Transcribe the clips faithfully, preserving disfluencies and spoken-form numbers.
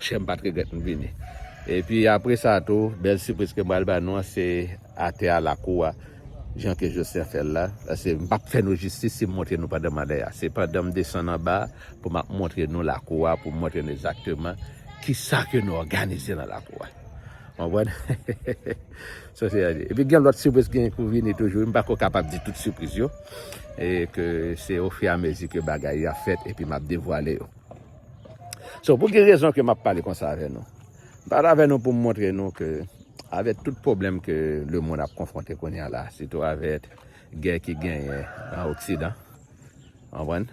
Chè, m pa t regrèt m vini. Epi apre sa tou, bèl sipriz ke m pral ba nou an, se atè a, lakou a, jan ke Jocelyn fè l la. Paske m p ap fè nou jistis si m montre nou pandan m anlè a. Se pandan m desann anba a pou m ap montre nou lakou a, pou m montre nou egzakteman kisa ke nou òganize nan lakou a. Konprann? Sa se a di. Epi gen lòt sipriz ki gen pou vini toujou. M pa ko kapab di tout sipriz yo. E ke se ofiramezi ke bagay yo ap fèt epi m ap devwale yo. So, pou ki rezon ke m ap pale konsa avè nou? M pale avè nou pou m montre nou ke avèk tout pwoblèm ke lemonn ap konfwonte kounye a la, sitou avèk gè ki genyen nan Oksidan, konprann?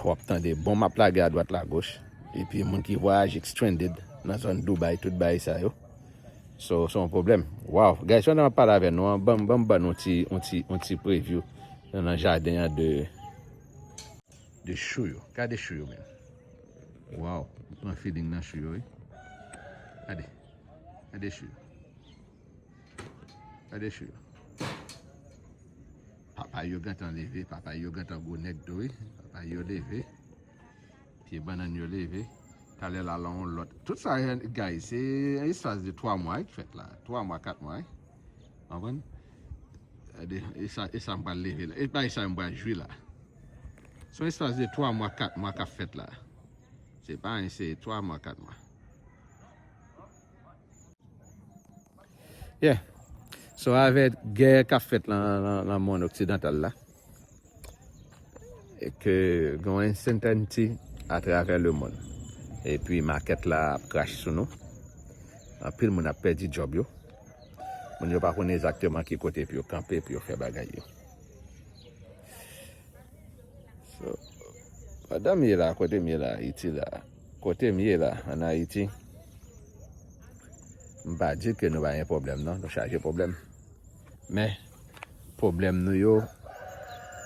W ap tande bonm ap lage adwat lagoch, epi moun ki vwayaje stranded nan zòn Dubai, tout bagay sa yo. So, se yon pwoblèm. Wow, guys, pandan m ap pale avè nou an, ban m, ban m ban nou ti, yon ti, yon ti preview nan jaden an de, de chou yo. Gade chou yo, men. Wow, m pran feeling nan chou yo, wi. Gade. Gade chou yo. Gade chou yo. Papay yo gentan leve, papay yo gentan gwo nèg tou, wi. Papay yo leve. Pye bannann yo leve. Talè la, la yon lòt. Tout sa, guys, se yon espas de twa mwa, wi, ki fèt la. Twa mwa, kat mwa, wi. Konprann? Gade, e sa, e sa m pral leve la. E pa e sa m pral jwi la. Se yon espas de twa mwa, kat mwa k ap fèt la. Se pa anyen, se twa mwa, kat mwa. Yeah. So, avèk gè k ap fèt nan, nan, nan mond oksidantal la, e ke gen yon uncertainty atravè lemonn. Epi makèt la ap krache sou nou. Anpil moun ap pèdi djòb yo. Moun yo pa konnen egzakteman ki kote pou yo kanpe, pou yo fè bagay yo. So, pandan m ye la, kote m ye la, Ayiti la, kote m ye la, ann Ayiti, m pa di ke nou pa gen pwoblèm, non, nou chaje pwoblèm. Men, pwoblèm nou yo,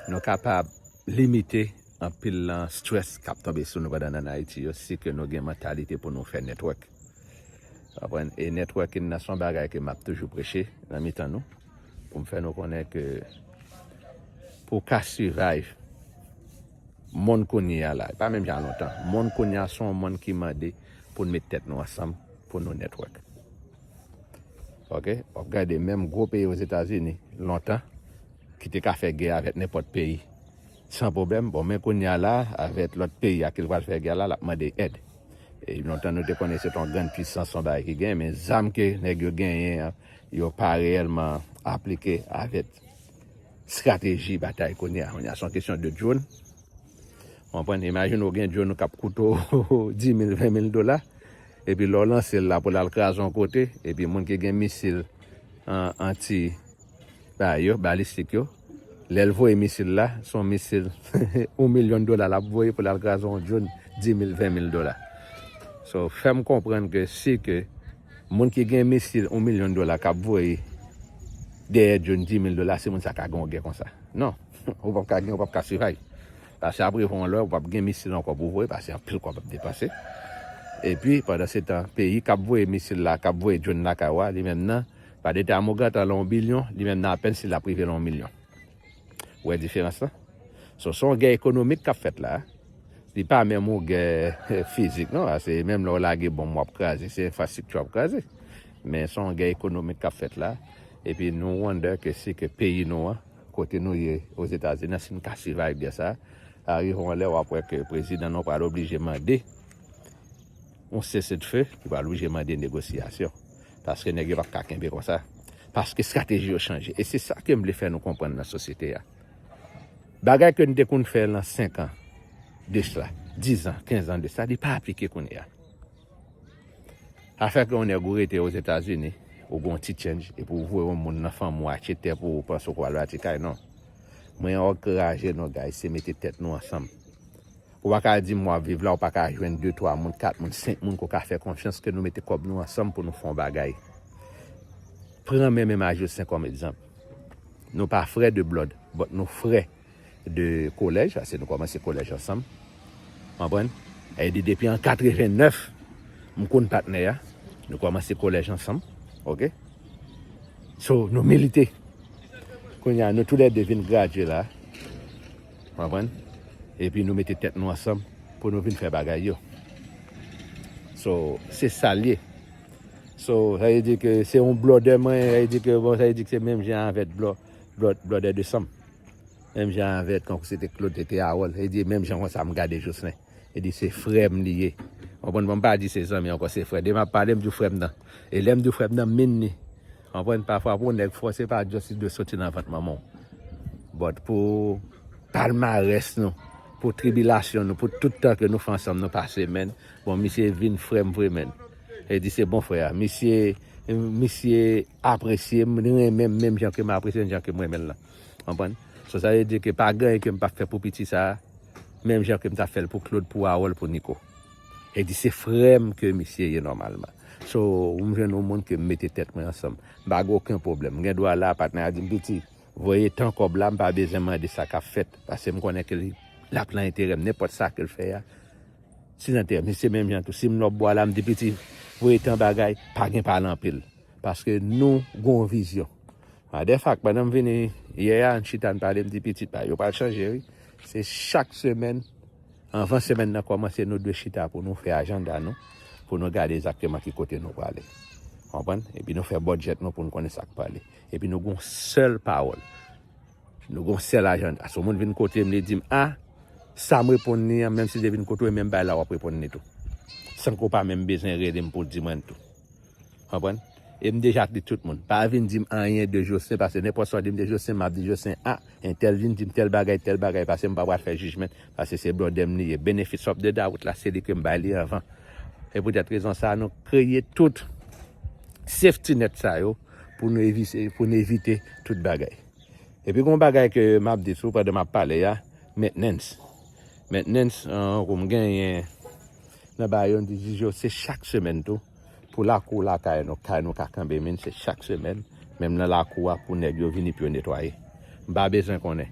nou kapab limite anpil nan strès k ap tonbe sou nou pandan n ann Ayiti yo, si ke nou gen mantalite pou nou fè network. Konprann? E networking nan se yon bagay ke m ap toujou preche nan mitan nou, pou m fè nou konnen ke pou w ka survive, monn kounye a la, e pa menm jan lontan, monn kounye a se yon monn ki mande pou n met tèt nou ansanm, pou nou network. Ok? W ap gade menm gwo peyi Ozetazini, lontan, ki te ka fè gè avèk nenpòt peyi san pwoblèm. Bon, men kounye a la, avèk lòt peyi a ke l pral fè gè la, l ap mande èd. E lontan nou te konnen se t on grann pwisans, se yon bagay ki genyen, men zam ke nèg yo genyen an, yo pa reyèlman aplike avèk estrateji batay kounye a. Kounye a, se yon kesyon de drone. Konprann? Imajine w gen drone ou k ap koute w dis mil, ven mil dola, epi lè w lanse l la pou l al kraze yon kote, epi moun ki gen misil an, anti, bagay yo, balistik yo, lè l voye misil la, se yon misil yon milyon dola l ap voye pou l al kraze yon drone dis mil, ven mil dola. So, fè m konprann ke si ke moun ki gen misil yon milyon dola k ap voye dèyè drone dis mil dola, si moun sa ka gen yon gè konsa. Non, ou p ap ka gen, ou p ap ka survive. Paske apre yon lè, ou p ap gen misil ankò pou voye, paske anpil kòb ap depanse. Epi, pandan se tan, peyi k ap voye misil la, k ap voye drone lakay ou a, li menm nan, pa deta mouganta lan yon bilyon, li menm nan apèn si l ap rive lan yon milyon. Ou wè diferans lan? So, se yon gè ekonomik k ap fèt la. Li pa menm yon gè, eh, fizik, non. Se menm lè w lage bonm w ap kraze, se enfrastrikti w ap kraze. Men se yon gè ekonomik k ap fèt la. Epi nou wonder ke si ke peyi nou an, kote nou ye Ozetazini an, si n ka survive gè sa, arive yon lè w ap wè ke prezidan nou pral oblije mande yon sese dife, ki pral oblije mande negosyasyon. Paske nèg yo p ap ka kenbe konsa. Paske estrateji yo chanje. E se sa ke m vle fè nou konprann nan sosyete a. Bagay ke n te konn fè lan senk an de sa, diz an, kenz an de sa, li pa aplike kounye a. Afè ke yon nèg ou rete Ozetazini, ou gen yon ti change, epi ou voye yon moun nan fanmi w achte tè pou ou, panse w pral bati kay, non. Mwen ankouraje nou, guys, se mete tèt nou ansanm. Ou pa ka di m w ap viv la, ou pa ka jwenn de, twa moun, kat moun, senk moun ke w ka fè konfyans ke nou mete kòb nou ansanm pou nou fè yon bagay. Pran men menm Ajosen kòm egzanp. Nou pa frè de blood, but nou frè de kolèj, paske nou kòmanse kolèj ansanm. Konprann? E de, depi an katrevennèf, m konn patnè a. Nou kòmanse kolèj ansanm. Ok? So, nou milite. Kounye a, nou toulède vin gradye la. Konprann? Epi nou mete tèt nou ansanm. pou nou vin fè bagay yo. So, se sa l ye. So, sa vle di ke se yon blòdè mwen, sa vle di ke, bon, sa vle di ke se menm jan avèk blò, blò, blòdè de sanm. Menm jan avèk, kankou se te Claude, se te Harold. Sa vle di menm jan konsa m gade Jocelyn. Li di se frè m li ye. Konprann, bon, m pa di se zanmi ankò, se frè. Depi m ap pale, m di frè m nan. E lè m di frè m nan, m mean li. Konprann, pafwa pou yon nèg fò, se pa just li dwe soti nan vant manman w. But pou palmarès nou, pou tribilasyon nou, pou tout tan ke nou fè ansanm, nou pase, menn. Bon, misye vin frè m vre, menn. E di se bon frè a. Misye, misye apresye m, renmen m menm jan ke m apresye l, jan ke m renmen l lan. Konprann? So, sa vle di ke pa gen anyen ke m p ap fè pou piti sa a. Menm jan ke m ta fè l pou Claude, pou Harold, pou Nico. E di se frè m ke misye ye nòmalman. So, m jwenn yon moun ke m mete tèt mwen ansanm. M pa gen okenn pwoblèm. M gen dwa la, patnè a di m, "Piti, voye tan kòb la, m pa bezwen mande sa k ap fèt." Paske m konnen ke li, l ap nan enterè m. Nenpòt sa ke l fè a, si nan enterè m. Se menm jan tou. Si m lòt bò a la, m di, "Piti, voye tan bagay," pa gen pale anpil. Paske nou gon vizyon. A, de fak, pandan m vini yè a, n chita n pale, m di pitit pa, yo pral chanje, wi. Se chak semèn, anvan semèn nan kòmanse, nou dwe chita pou nou fè ajanda nou, pou nou gade egzakteman ki kote nou prale. Konprann? Epi nou fè bòdjèt nou pou nou konnen sa k prale. Epi nou gon sèl pawòl. Nou gon sèl ajanda. Si yon moun vin kote m, li di m, a, sa m reponn li an, menm si li te vin kote w, e menm bagay la w ap reponn li tou. San ke w pa menm bezwen rele m pou w di mwen l tou. Konprann? E m deja di tout moun. Pa vin di m anyen de Jocelyn, paske nenpòt sa w di m de Jocelyn, m ap di Jocelyn, a, entèl vin di m tèl bagay, tèl bagay, paske m pa pral fè jijman, paske se blòdè m li ye. Benefits of the doubt la, se li ke m bay li anvan. E poutèt rezon sa a, nou kreye tout safety net sa yo pou nou evite, pou nou evite tout bagay. Epi gon bagay ke m ap di tou pandan m ap pale a, maintenance. Maintenance, an, kou m genyen nan bagay yo, m di jij yo, se chak semèn tou, pou lakou lakay nou, kay nou ka kanpe, men se chak semèn, menm nan lakou a, pou nèg yo vini pou yo netwaye. M pa bezwen konnen.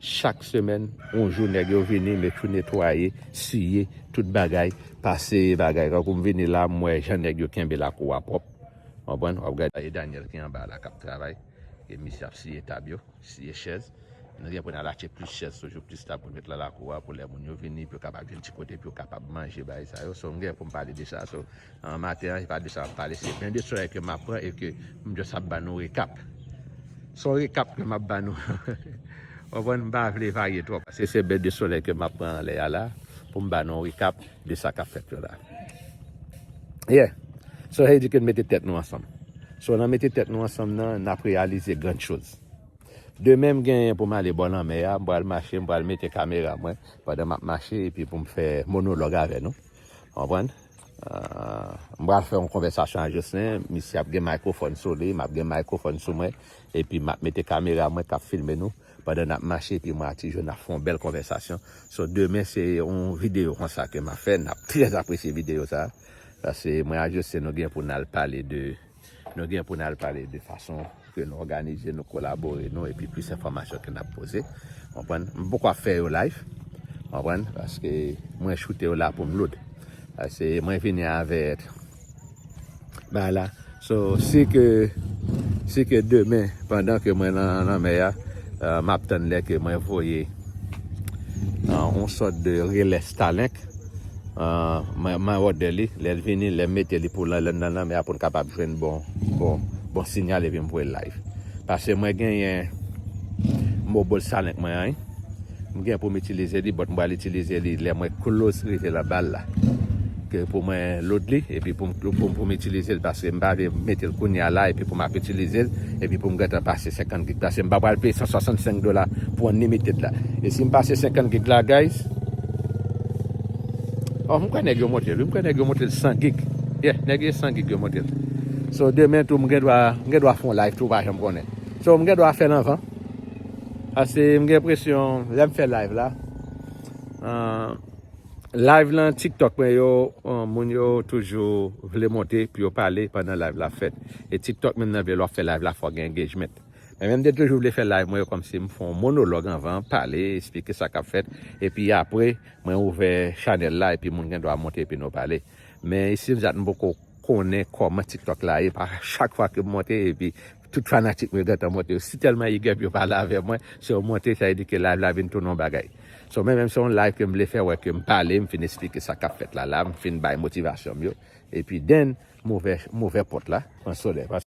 Chak semèn, yon jou, nèg yo vini, make sure netwaye, siye, tout bagay, pase bagay. Kankou m vini la, m wè jan nèg yo kenbe lakou a pwòp. Konprann? W ap gade, e Daniel ki anba la k ap travay. E misye ap siye tab yo, siye chèz. Nou gen pou n al achte plis chèz toujou, plis tab pou n met nan lakou a, pou lè moun yo vini, pou yo kapab jwenn ti kote, pou yo kapab manje, bagay sa yo. So, m gen pou m pale de sa. So, an maten an, se pa de sa m ap pale, se ben de solèy ke m ap pran e ke m just ap ba nou rekap. Se yon rekap ke m ap ba nou. Konprann, m pa vle varye twòp, paske se ben de solèy ke m ap pran anlè a la, pou m ba nou rekap de sa k ap fèt yo la. Yeah. So, sa vle di ke n mete tèt nou ansanm. So, nan mete tèt nou ansanm nan, n ap reyalize grand choz. Demen, m genyen pou m ale bò lanmè a, m pral mache, m pral mete kamera mwen pandan m ap mache, epi pou m fè monolog avè nou. Konprann? Ah, m pral fè yon konvèsasyon ak Jocelyn, misye ap gen mikrofòn sou li, m ap gen mikrofòn sou mwen, epi m ap mete kamera mwen k ap filme nou pandan n ap mache, epi mwen ak Ti Jo n ap fè yon bèl konvèsasyon. So, demen, se yon videyo konsa ke m ap fè, n ap trè apresye videyo sa a, paske mwen ak Jocelyn, nou gen pou n al pale de Nou gen pou n al pale de fason ke nou òganize, nou kolabore nou, epi plis enfòmasyon ke n ap poze. Konprann? M poko ap fè yo live. Konprann? Paske mwen choute yo la pou m load. Paske mwen vini avèk bagay la. So, si ke, si ke demen, pandan ke mwen nan lanmè a, ah, m ap tann lè ke mwen voye, ah, yon sòt de relè Starlink. Ah, mwen, mwen order li, lè l vini, lè m mete li pou lan, lè n nan lanmè a pou n kapab jwenn bon, bon, bon sinyal epi m voye l live. Paske mwen genyen mobile Starlink mwen an, wi. M gen pou m itilize li, but m pral itilize li lè mwen close rive lan ba l la. Ke pou mwen load li, epi pou m, pou, pou m itilize l, paske m pa vle mete l kounye a la, epi pou m ap itilize l, epi pou m gentan pase senkant gig. Paske m pa pral peye san swasannsenk dola pou unlimited la. E si m pase senkant gig la, guys, oh, m kwè nèg yo monte l, wi. M kwè nèg yo monte l san gig. Yeah, nèg yo san gig yo monte l. So, demen tou, m gen dwa, m gen dwa fè yon live tou, pa janm konnen. So, m gen dwa fè l anvan. Paske m gen enpresyon, lè m fè live la, ah, live lan TikTok mwen yo, ah, moun yo toujou vle monte pou yo pale pandan live la fèt. E TikTok menm nan vle lè w ap fè live la, fò w gen engagement. Men, men m te toujou vle fè live mwen yo kòmsi m fè yon monolog anvan, pale, eksplike sa k ap fèt. Epi apre, mwen ouvè chanèl la, epi moun gen dwa monte, epi nou pale. Men, isit, m poko konnen kòman TikTok la ye, pa chak fwa ke m monte, epi tout fanatik mwen gentan monte. Yo si tèlman eager pou yo pale avè mwen, se yo monte, sa vle di ke live la vin tounen yon bagay. So, men menm se yon live ke m vle fè, wè ke m pale, m fin eksplike sa k ap fèt la, la, m fin bay motivasyon m yo. Epi then, m ouvè, m ouvè pòt la, pran solèy.